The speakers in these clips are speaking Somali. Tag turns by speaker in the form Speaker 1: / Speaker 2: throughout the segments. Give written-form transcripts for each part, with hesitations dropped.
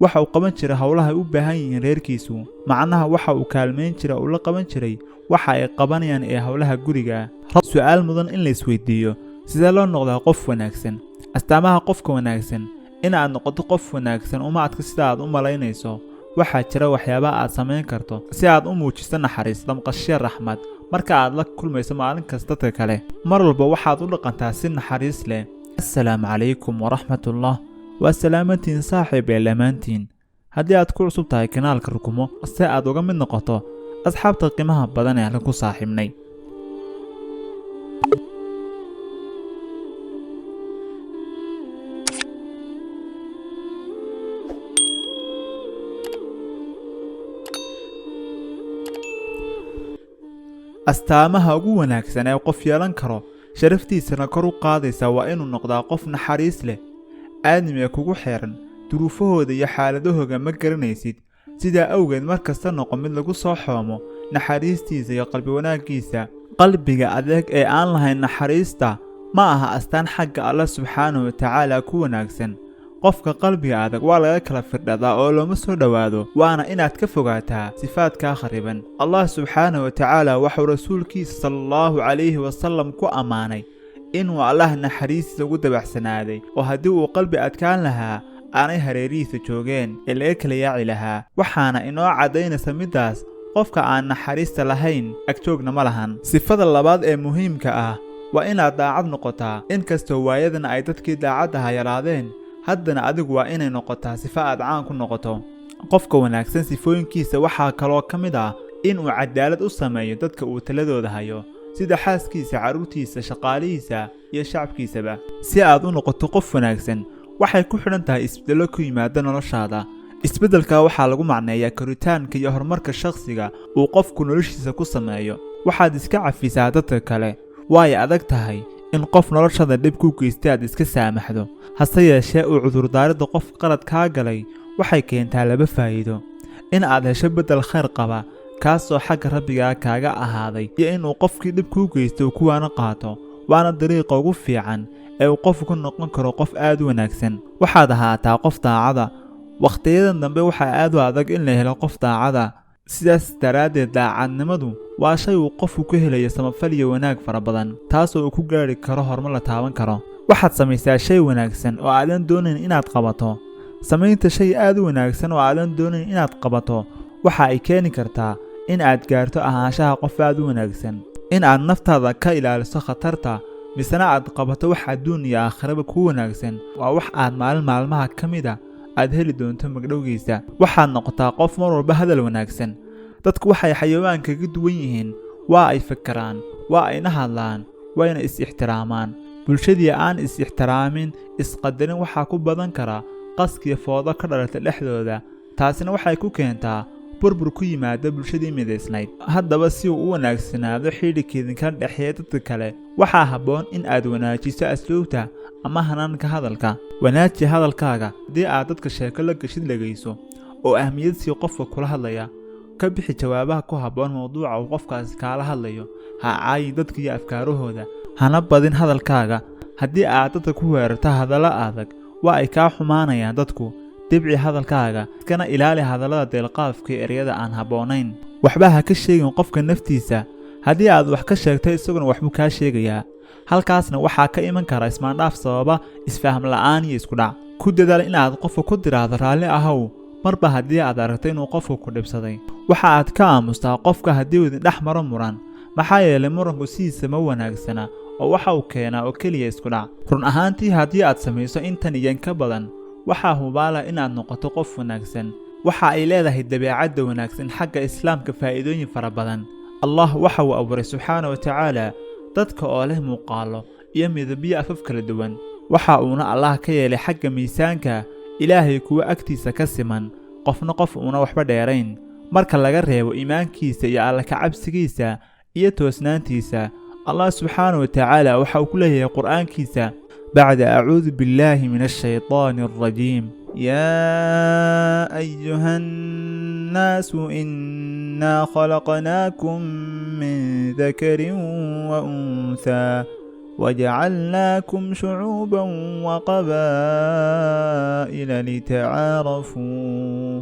Speaker 1: Waxa uu qaban jiray howlaha ay u baahan yihiin reerkiisu. Macnaha waxa uu kaalmayn jiray oo la qaban jiray waxa ay qabanayaan ee howlaha guriga. Su'aal mudan in la isweydiiyo: sidee loo noqdaa qof wanaagsan? Astaamaha qofka wanaagsan. In aad noqoto qof wanaagsan uma adka sida aad u malaynayso. Waxaa jira waxyaabaha aad samayn karto si aad u muujiso naxariis, damqasho, raxmad marka aad la kulmayso maalin kasta dadka kale. Mar walba waxaad u dhaqantaa si naxariis leh. Assalaamu calaykum waraxmatullah. Waa salaamantiin saaxiib ee dhammaantiin. Haddii aad ku cusub tahay kanaalka Rukumo si aad uga mid noqoto asxaabta qiimaha badan ee aan ku saaxiibnay. Astaamaha ugu wanaagsan ee qof yeelan karo sharaftiisana kor u qaadaysa waa inuu noqdaa qof naxariis leh. Aadmiga kugu xeeran duruufahooda iyo xaaladahooda ma garanaysid. Sidaa awgeed mar kasta noqo mid lagu soo xoomo naxariistiisa iyo qalbi wanaaggiisa. Qalbiga adeeg ee aan lahayn naxariista ma aha astaan xagga Allah subxaanahu wa tacaala ku wanaagsan. Qofka qalbiga adag waa laga kala firdhadaa oo looma soo dhowaado, waana inaad ka fogaataa sifaadkaa khariban. Allah subxaanahu wa tacaala waxuu rasuulkiisa sallallahu calayhi wasallam ku ammaanay inuu Allah naxariistiisa ugu dabacsanaaday, oo haddii uu qalbi adkaan lahaa aanay hareerihiisa joogeen ee laga kala yaaci lahaa. Waxaana inoo caddaynaysa middaas qofka aan naxariista lahayn agjoogna ma lahan. Sifada labaad ee muhiimka ah waa inaad daacad noqotaa. Inkastoo waayadan ay dadkii daacaddaha yaraadeen, haddana adigu waa inay noqotaa sifo aad caan ku noqoto. Qofka wanaagsan sifooyinkiisa waxaa kaloo ka mid ah inuu cadaalad u sameeyo dadka uu taladooda hayo, sida xaaskiisa, carruurtiisa, shaqaalihiisa iyo shacabkiisaba. Si aad u noqoto qof wanaagsan waxay ku xidhan tahay isbeddello ku yimaada noloshaada. Isbeddelka waxaa lagu macneeyaa koritaanka iyo horumarka shakhsiga uu qofku noloshiisa ku sameeyo. Waxaad iska cafisaa dadka kale. Way adag tahay in qof noloshada dhib ku geystay aad iska saamaxdo, hase yeeshee uu cudurdaaridda qof qalad kaa galay waxay keentaa laba faa'iido: in aad hesho beddel khayr qaba kaasoo xagga rabbigaa kaaga ahaaday, iyo inuu qofkii dhib kuu geystay uu kuwaana qaato. Waana dariiqa ugu fiican ee uu qofku ku noqon karo qof aad u wanaagsan. Waxaad ahaataa qof daacada. Wakhtiyadan dambe waxaa aad u adag in la helo qof daacada. Sidaas daraaddeed daacadnimadu waa shay uu qofku ku helayo samafal iyo wanaag fara badan, taasoo uu ku gaari karo horumar la taaban karo. Waxaad samaysaa shay wanaagsan oo aadan doonayn inaad qabato. Samaynta shay aad u wanaagsan oo aadan doonayn inaad qabato waxa ay keeni kartaa in aad gaarto ahaanshaha qof aad u wanaagsan. In aad naftaada ka ilaaliso khatarta misena aad qabato wax adduun iyo aakhiraba kuu wanaagsan waa wax aad maalin maalmaha ka mid a aad heli doonto magdhowgiisa. Waxaad noqotaa qof mar walba hadal wanaagsan. Dadku waxay xayawaanka kaga duwan yihiin waa ay fakaraan, waa ayna hadlaan, wayna is-ixtiraamaan. Bulshadii aan is-ixtiraamin, isqadarin waxaa ku badan kara qaskiyo foodo ka dhalata dhexdooda. Taasina waxay ku keentaa burbur ku yimaada bulshadii midaysnayd. Haddaba si uu u wanaagsanaado xidhiidhka dhexeeya dadka kale, waxaa habboon in aad wanaajiso asluubta ama hanaanka hadalka. Wanaaji hadalkaaga. Haddii aad dadka sheeko la gashid dhegayso oo ahmiyad sii qofka kula hadlaya. Ka bixi jawaabaha ku habboon mowduuca uu qofkaasi kaala hadlayo. Ha caayin dadka iyo afkaarahooda, hana badin hadalkaaga. Haddii aad dadka ku weerarto hadallo adag, waa ay kaa xumaanayaan dadku. Dibci hadalkaaga, iskana ilaali hadallada deelqaafka iyo ereyada aan habboonayn. Waxba ha ka sheegin qofka naftiisa. Haddii aad wax ka sheegto isaguna waxbuu kaa sheegayaa. Halkaasna waxaa ka iman kara ismaandhaaf sababa isfaham la'aan iyo isku dhac. Ku dadaal in aad qofka ku tiraahdo raalli ahow marba haddii aad aragto inuu qofku ku dhibsaday. Waxa aad ka aamustaa qofka haddii uu idin dhex maro muran, maxaa yeelay muranku sidiisa ma wanaagsana oo waxa uu keenaa oo keliya isku dhac. Run ahaantii haddii aad samayso intan iyo in ka badan, waxaa hubaala inaad noqoto qof wanaagsan. Waxa ay leedahay dabeecadda wanaagsan xagga islaamka faa'iidooyin fara badan. Allah waxa uu abuuray subxaana wa tacaala dadka oo leh muuqaallo iyo midabyo afaf kala duwan. Waxa uuna Allah ka yeelay xagga miisaanka Ilaahay kuwa agtiisa ka siman, qofna qof uuna waxba dheerayn marka laga reebo iimaankiisa iyo alla ka cabsigiisa iyo toosnaantiisa. Allah subxaanahu wa tacaala waxa uu ku leeyahay Qur'aankiisa: bacda acuudu billaahi min ashaytaani alrajiim, yaa ayuha annaasu innaa khalaqnaakum min dakarin wa unthaa وجعلناكم شعوبا وقبائل لتعارفوا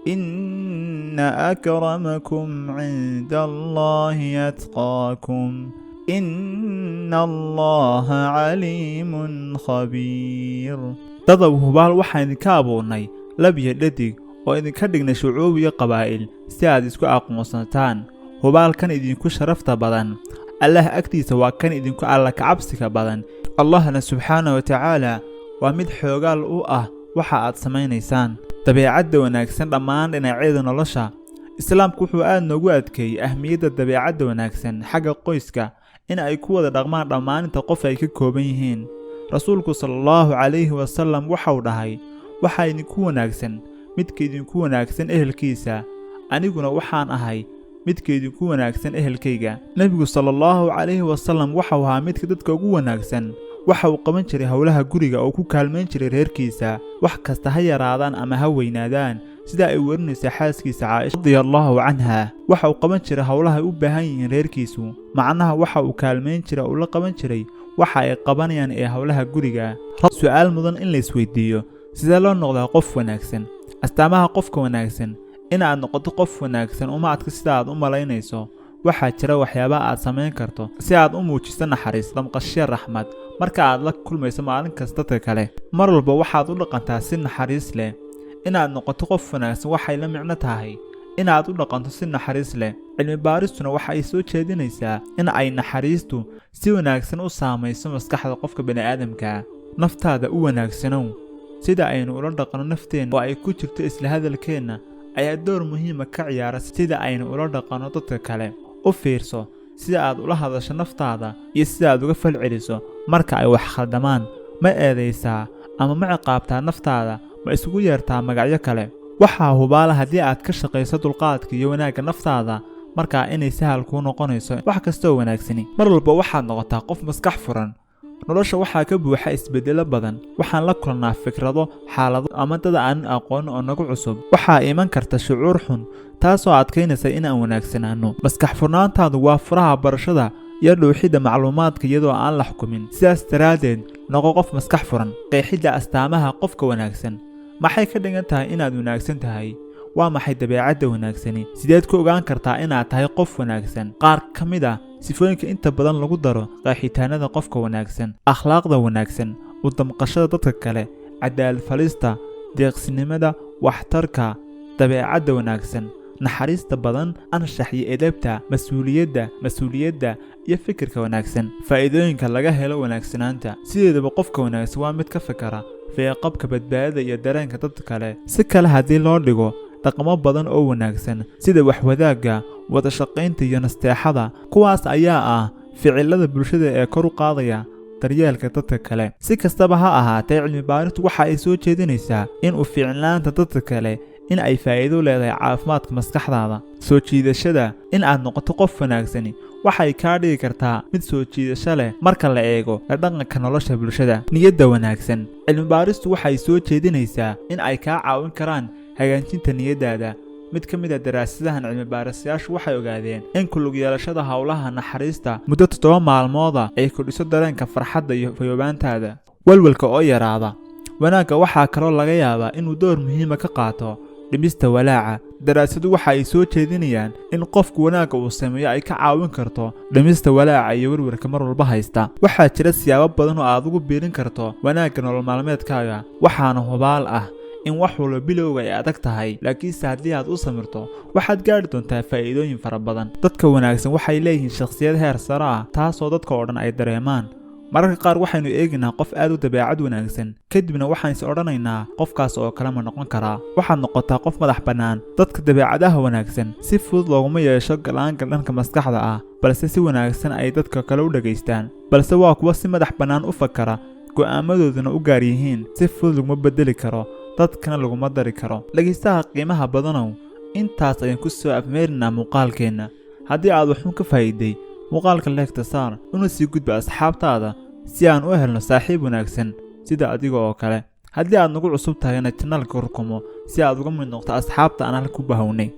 Speaker 1: إن أكرمكم عند الله يتقاكم إن الله عليم خبير. Dadow, hubaal waxaan idinka abuurnay lab iyo dhadig oo idinka dhignay shucuub iyo qabaa'il si aad isku aqoonsataan. Hubaal kan idinku sharafta badan Allah agtiisa waa kan idinku Alla kacabsiga badan. Allahna subxaana wa tacaala waa mid xoogaal u ah waxa aad samaynaysaan. Dabeecadda wanaagsan dhammaan dhinacyada nolosha. Islaamku wuxuu aad noogu adkeeyey ahmiyadda dabeecadda wanaagsan xagga qoyska, in ay ku wada dhaqmaan dhammaan inta qof ay ka kooban yihiin. Rasuulku sala Allahu calayhi wasalam waxau dhahay: "Waxaa idinku wanaagsan midka idinku wanaagsan ehelkiisa, aniguna waxaan ahay midka idinku wanaagsan ehelkayga." Nebigu sala Allahu calayhi wasalam waxau ahaa midka dadka ugu wanaagsan. Waxa uu qaban jiray howlaha guriga oo ku kaalmayn jiray reerkiisa, wax kasta ha yaraadaan ama ha weynaadaan, sida ay warinaysa xaaskiisa Caaisha radiallahu canha. Waxa uu qaban jiray howlaha ay u baahan yihiin reerkiisu, macnaha waxa uu kaalmayn jiray oo la qaban jiray waxa ay qabanayaan ee howlaha guriga. Su'aal mudan in la isweydiiyo: sidee loo noqdaa qof wanaagsan? Astaamaha qofka wanaagsan. In aad noqoto qof wanaagsan uma adka sida aad u malaynayso. Waxaa jira waxyaaba aad samayn karto si aad u muujiso naxariis, damqashiya, raxmad marka aad la kulmayso maalin kasta dadka kale. Mar walba waxaad u dhaqantaa si naxariis leh. Inaad noqoto qof wanaagsan waxay la micno tahay inaad u dhaqanto si naxariis leh. Cilmi baaristuna waxa ay soo jeedinaysaa in ay naxariistu si wanaagsan u saamayso maskaxda qofka bini'aadamka. Naftaada u wanaagsanow. Sida aynu ula dhaqanno nafteenna, oo ay ku jirto isla hadalkeenna, ayaa door muhiima ka ciyaara sida aynu ula dhaqanno dadka kale. U fiirso sida aad ula hadasho naftaada iyo sida aad uga falceliso marka ay wax khaldamaan. Ma eedaysaa ama ma ciqaabtaa naftaada? Ma isugu yeertaa magacyo kale? Waxaa hubaala haddii aad ka shaqayso dulqaadka iyo wanaagga naftaada, markaa inay sahal kuu noqonayso wax kastoo wanaagsani. Mar walba waxaad noqotaa qof maskax furan. Nolosha waxaa ka buuxa isbeddelo badan. Waxaan la kulannaa fikrado, xaalado ama dad aanan aqoon oo nagu cusub. Waxaa iman karta shucuur xun, taasoo adkaynaysa in aan wanaagsanaano. Maskax furnaantaadu waa furaha barashada iyo dhuuxidda macluumaadka iyadoo aan la xukumin. Sidaas daraaddeed, noqo qof maskax furan. Qeexidda astaamaha qofka wanaagsan. Maxay ka dhigan tahay inaad wanaagsan tahay? Waa maxay dabeecadda wanaagsani? Sideed ku ogaan kartaa inaad tahay qof wanaagsan? Qaar ka mid ah sifooyinka inta badan lagu daro qeexitaanada qofka wanaagsan: akhlaaqda wanaagsan, u damqashada dadka kale, cadaalad falista, deeqsinimada, waxtarka, dabeecadda wanaagsan, naxariista badan, anshax iyo edebta, mas-uuliyadda iyo fikirka wanaagsan. Faa'iidooyinka laga helo wanaagsanaanta. Sideedaba qofka wanaagsan waa mid ka fikara feeqabka, badbaadada iyo dareenka dadka kale. Si kale haddii loo dhigo, dhaqamo badan oo wanaagsan sida waxwadaagga, wada shaqaynta iyo nasteexada, kuwaas ayaa ah ficilada bulshada ee kor u qaadaya daryeelka dadka kale. Si kastaba ha ahaatee, cilmi baaristu waxa ay soo jeedinaysaa in u ficnaanta dadka kale in ay faa'iido leedahay caafimaadka maskaxdaada. Soo jiidashada. In aad noqoto qof wanaagsani waxay kaa dhigi kartaa mid soo jiidasho leh marka la eego la dhaqanka nolosha bulshada. Niyadda wanaagsan. Cilmi baaristu waxay soo jeedinaysaa in ay kaa caawin karaan hagaajinta niyaddaada. Mid ka mid a daraasadahan, cilmi baaristayaashu waxay ogaadeen in ku lug yeelashada howlaha naxariista muddo 7 maalmooda ay kordhiso dareenka farxadda iyo fayoobaantaada, walwalka oo yaraada. Wanaagga waxaa kaloo laga yaabaa inuu door muhiima ka qaato dhimista walaaca. Daraasadu waxa ay soo jeedinayaan in qofku wanaagga uu sameeyo ay ka caawin karto dhimista walaaca iyo werwarka mar walba haysta. Waxaa jira siyaabo badan oo aad ugu biirin karto wanaagga nolol maalmeedkaaga. Waxaana hubaal ah in wax walba bilowga ay adag tahay, laakiinse haddii aad u samirto, waxaad gaadhi doontaa faa'iidooyin fara badan. Dadka wanaagsan waxay leeyihiin shakhsiyad heer sare ah, taasoo dadka oo dhan ay dareemaan. Mararka qaar waxaynu eegaynaa qof aad u dabeecad wanaagsan, kadibna waxaan is odhanaynaa: "Qofkaas oo kale ma noqon karaa?" Waxaad noqotaa qof madax bannaan. Dadka dabeecadaha wanaagsan si fudud looguma yeesho galaangal dhanka maskaxda ah, balse si wanaagsan ay dadka kale u dhegaystaan, balse waa kuwa si madax bannaan u fakara, go'aamadooduna u gaar yihiin. Si fudud laguma bedeli karo, dadkana laguma dari karo. Dhegaystaha qiimaha badanow, intaas ayaan ku soo afmeerinaa muuqaalkeenna. Haddii aad waxuun ka faa'iiday muuqaalka, like-ta saar, una sii gudba asxaabtaada si aan u helno saaxiib wanaagsan sida adiga oo kale. Haddii aad nagu cusub tahayna, channel-ka rukumo si aad uga mid noqto asxaabta aan halka ku bahownay.